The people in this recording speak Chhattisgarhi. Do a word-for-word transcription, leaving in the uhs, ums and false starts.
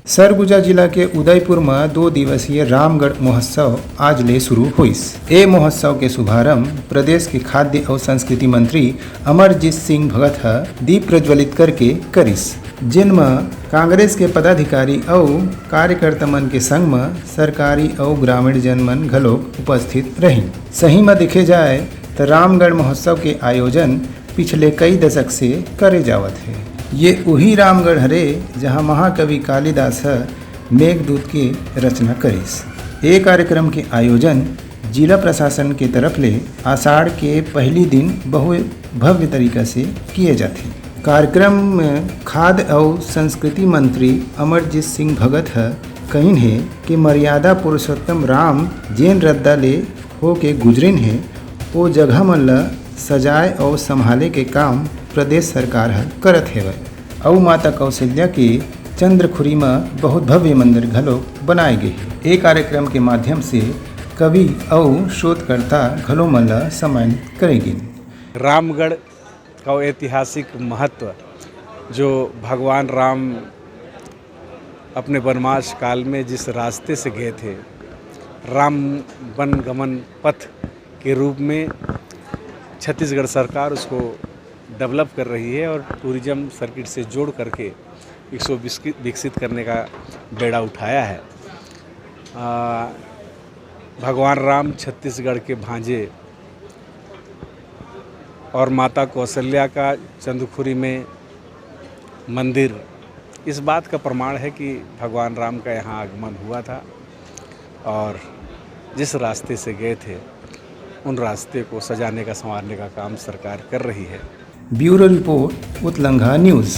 सरगुजा जिला के उदयपुर म दो दिवसीय रामगढ़ महोत्सव आज ले शुरू होइस। ए महोत्सव के शुभारंभ प्रदेश के खाद्य अउ संस्कृति मंत्री अमरजीत सिंह भगत ह दीप प्रज्वलित करके करिस, जेन म कांग्रेस के पदाधिकारी अउ कार्यकर्ता मन के संग म सरकारी अउ ग्रामीण जन मन घलोक उपस्थित रहिन। सही म देखे जाए, त रामगढ़ महोत्सव के आयोजन पिछले कई दशक से करे जावत हे। ये उही रामगढ़ हरे, जहां महाकवि कालिदास ह मेघदूत के रचना करिस। ए कार्यक्रम के आयोजन जिला प्रशासन के तरफ ले आषाढ़ के पहली दिन बहु भव्य तरीका से किए जाथे। कार्यक्रम में खाद्य अउ संस्कृति मंत्री अमरजीत सिंह भगत ह कहिन हे कि मर्यादा पुरुषोत्तम राम जेन रद्दा ले होके गुजरिन हे, ओ जगह मन ल सजाए अउ संभाले के काम प्रदेश सरकार ह करत हेवय। अउ माता कौशल्या के चंद्रखुरी म बहुत भव्य मंदिर घलो बनाए गे हे। ए कार्यक्रम के माध्यम से कवि अउ शोधकर्ता घलो मन ल सम्मानित करे गिन। रामगढ़ का ऐतिहासिक महत्व, जो भगवान राम अपने वनवास काल में जिस रास्ते से गए थे, राम वन गमन पथ के रूप में छत्तीसगढ़ सरकार उसको डेवलप कर रही है और टूरिज्म सर्किट से जोड़ करके इसको विकसित विकसित करने का बेड़ा उठाया है। आ, भगवान राम छत्तीसगढ़ के भांजे और माता कौशल्या का चंदखुरी में मंदिर इस बात का प्रमाण है कि भगवान राम का यहाँ आगमन हुआ था और जिस रास्ते से गए थे, उन रास्ते को सजाने का, संवारने का काम सरकार कर रही है। Bureau report, Utlangha news.